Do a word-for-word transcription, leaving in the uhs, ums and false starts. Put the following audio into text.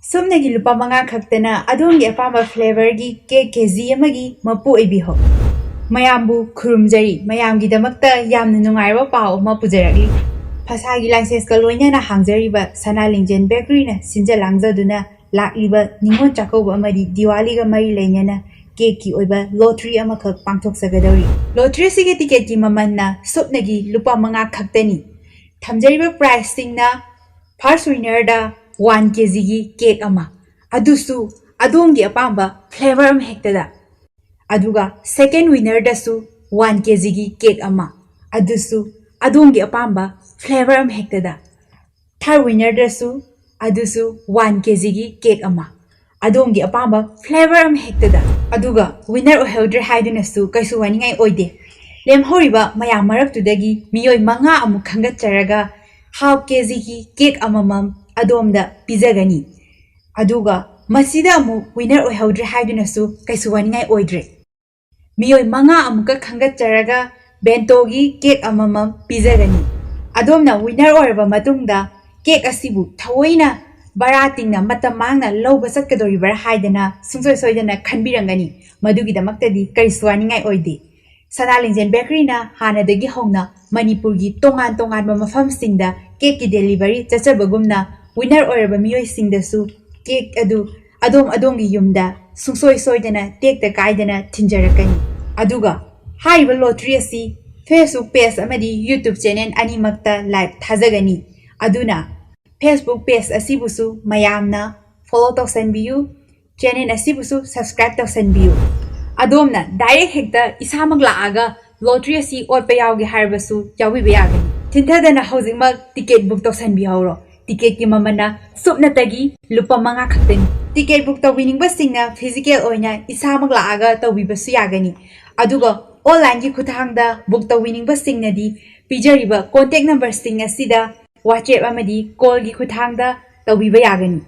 ꯁꯨꯞꯅꯒꯤ ꯂꯨꯄꯥ ꯃꯉꯥ ꯈꯛꯇꯅ ꯑꯗꯣꯝꯒꯤ ꯑꯄꯥꯝꯕ flavorꯒꯤ cake KG ꯑꯃꯒꯤ ꯃꯄꯨ ꯑꯣꯏꯕꯤꯍꯧ꯫ ꯃꯌꯥꯝꯕꯨ ꯈꯨꯔꯨꯝꯖꯔꯤ, ꯃꯌꯥꯝꯒꯤꯗꯃꯛꯇ ꯌꯥꯝꯅ ꯅꯨꯡꯉꯥꯏꯔꯕ ꯄꯥꯎ ꯑꯃ ꯄꯨꯖꯔꯛꯂꯤ꯫ ꯐꯁꯥꯒꯤ licenseꯀ ꯂꯣꯏꯅꯅ ꯍꯥꯡꯖꯔꯤꯕ ꯁꯅꯥ ꯂꯤꯡꯖꯦꯜ bakeryꯅ ꯁꯤꯟꯖ ꯂꯥꯡꯖꯗꯨꯅ ꯂꯥꯛꯂꯤꯕ ꯅꯤꯉꯣꯜ ꯆꯥꯛꯀꯧꯕ ꯑꯃꯗꯤ ꯗꯤꯋꯥꯂꯤꯒ ꯃꯔꯤ ꯂꯩꯅꯅ cakeꯀꯤ ꯑꯣꯏꯕ lottery ꯑꯃꯈꯛ ꯄꯥꯡꯊꯣꯛꯆꯒꯗꯧꯔꯤ꯫ Lotteryꯁꯤꯒꯤ ticketꯀꯤ ꯃꯃꯜꯅ ꯁꯨꯞꯅꯒꯤ ꯂꯨꯄꯥ ꯃꯉꯥ ꯈꯛꯇꯅꯤ꯫ ꯊꯝꯖꯔꯤꯕ prizeꯁꯤꯡꯅ first winnerꯗ one KGꯒꯤ cake ꯑꯃ, ꯑꯗꯨꯁꯨ ꯑꯗꯣꯝꯒꯤ ꯑꯄꯥꯝꯕ flavor ꯑꯃ ꯍꯦꯛꯇꯗ, ꯑꯗꯨꯒ second winnerꯗꯁꯨ one KGꯒꯤ cake ꯑꯃ, ꯑꯗꯨꯁꯨ ꯑꯗꯣꯝꯒꯤ ꯑꯄꯥꯝꯕ flavor ꯑꯃ ꯍꯦꯛꯇꯗ, third winnerꯗꯁꯨ ꯑꯗꯨꯁꯨ one KGꯒꯤ cake ꯑꯃ, ꯑꯗꯣꯝꯒꯤ ꯑꯄꯥꯝꯕ flavor ꯑꯃ ꯍꯦꯛꯇꯗ꯫ ꯑꯗꯨꯒ winner ꯑꯣꯏꯍꯧꯗ꯭ꯔꯦ ꯍꯥꯏꯗꯨꯅꯁꯨ ꯀꯩꯁꯨ ꯋꯥꯅꯤꯡꯉꯥꯏ ꯑꯣꯏꯗꯦ꯫ ꯂꯦꯝꯍꯧꯔꯤꯕ ꯃꯌꯥꯝ ꯃꯔꯛꯇꯨꯗꯒꯤ ꯃꯤꯑꯣꯏ ꯃꯉꯥ ꯑꯃꯨꯛ ꯈꯟꯒꯠꯆꯔꯒ half KGꯒꯤ cake ꯑꯃꯃꯝ ꯑꯗꯣꯝꯗ ꯄꯤꯖꯒꯅꯤ꯫ ꯑꯗꯨꯒ ꯃꯁꯤꯗ ꯑꯃꯨꯛ winner ꯑꯣꯏꯍꯧꯗ꯭ꯔꯦ ꯍꯥꯏꯗꯨꯅꯁꯨ ꯀꯩꯁꯨ ꯋꯥꯅꯤꯡꯉꯥꯏ ꯑꯣꯏꯗ꯭ꯔꯦ꯫ ꯃꯤꯑꯣꯏ ꯃꯉꯥ ꯑꯃꯨꯛꯀ ꯈꯟꯒꯠꯆꯔꯒ bentoꯒꯤ cake ꯑꯃꯃꯝ ꯄꯤꯖꯒꯅꯤ꯫ ꯑꯗꯣꯝꯅ winner ꯑꯣꯏꯔꯕ ꯃꯇꯨꯡꯗ cake ꯑꯁꯤꯕꯨ ꯊꯑꯣꯏꯅ ꯚꯔꯥ ꯇꯤꯡꯅ ꯃꯇꯝ ꯃꯥꯡꯅ ꯂꯧꯕ ꯆꯠꯀꯗꯧꯔꯤꯕ꯭ꯔꯥ ꯍꯥꯏꯗꯅ ꯁꯨꯡꯁꯣꯏ ꯁꯣꯏꯗꯅ ꯈꯟꯕꯤꯔꯝꯒꯅꯤ꯫ ꯃꯗꯨꯒꯤꯗꯃꯛꯇꯗꯤ ꯀꯔꯤꯁꯨ ꯋꯥꯅꯤꯡꯉꯥꯏ ꯑꯣꯏꯗꯦ꯫ ꯁꯅꯥ ꯂꯤꯡꯖꯦꯜ bakeryꯅ ꯍꯥꯟꯅꯗꯒꯤ ꯍꯧꯅ ꯃꯅꯤꯄꯨꯔꯒꯤ ꯇꯣꯉꯥꯟ ꯇꯣꯉꯥꯟꯕ ꯃꯐꯝꯁꯤꯡꯗ cakeꯀꯤ delivery ꯆꯠꯆꯕꯒꯨꯝꯅ winner ꯑꯣꯏꯔꯕ ꯃꯤꯑꯣꯏꯁꯤꯡꯗꯁꯨ cake ꯑꯗꯨ ꯑꯗꯣꯝ ꯑꯗꯣꯝꯒꯤ ꯌꯨꯝꯗ ꯁꯨꯡꯁꯣꯏ ꯁꯣꯏꯗꯅ ꯇꯦꯛꯇ ꯀꯥꯏꯗꯅ ꯊꯤꯟꯖꯔꯛꯀꯅꯤ꯫ ꯑꯗꯨꯒ ꯍꯥꯏꯔꯤꯕ lottery ꯑꯁꯤ Facebook page ꯑꯃꯗꯤ YouTube channel ꯑꯅꯤꯃꯛꯇ live ꯊꯥꯖꯒꯅꯤ꯫ ꯑꯗꯨꯅ Facebook page ꯑꯁꯤꯕꯨꯁꯨ ꯃꯌꯥꯝꯅ follow ꯇꯧꯁꯟꯕꯤꯌꯨ, channel ꯑꯁꯤꯕꯨꯁꯨ subscribe ꯇꯧꯁꯟꯕꯤꯌꯨ꯫ ꯑꯗꯣꯝꯅ direct ꯍꯦꯛꯇ ꯏꯁꯥꯃꯛ ꯂꯥꯛꯑꯒ lottery ꯑꯁꯤ ꯑꯣꯠꯄ ꯌꯥꯎꯒꯦ ꯍꯥꯏꯔꯕꯁꯨ ꯌꯥꯎꯕꯤꯕ ꯌꯥꯒꯅꯤ꯫ ꯊꯤꯟꯊꯗꯅ ꯍꯧꯖꯤꯛꯃꯛ ticket book ꯇꯧꯁꯟꯕꯤꯍꯧꯔꯣ꯫ Ticketꯀꯤ ꯃꯃꯜꯅ ꯁꯨꯞꯅꯇꯒꯤ ꯂꯨꯄꯥ ꯃꯉꯥ ꯈꯛꯇꯅꯤ꯫ Ticket book ꯇꯧꯕꯤꯅꯤꯡꯕꯁꯤꯡꯅ physical ꯑꯣꯏꯅ ꯏꯁꯥꯃꯛ ꯂꯥꯛꯑꯒ ꯇꯧꯕꯤꯕꯁꯨ ꯌꯥꯒꯅꯤ꯫ ꯑꯗꯨꯒ onlineꯒꯤ ꯈꯨꯠꯊꯥꯡꯗ book ꯇꯧꯕꯤꯅꯤꯡꯕꯁꯤꯡꯅꯗꯤ ꯄꯤꯖꯔꯤꯕ contact numberꯁꯤꯡ ꯑꯁꯤꯗ WhatsApp ꯑꯃꯗꯤ callꯒꯤ ꯈꯨꯠꯊꯥꯡꯗ ꯇꯧꯕꯤꯕ ꯌꯥꯒꯅꯤ꯫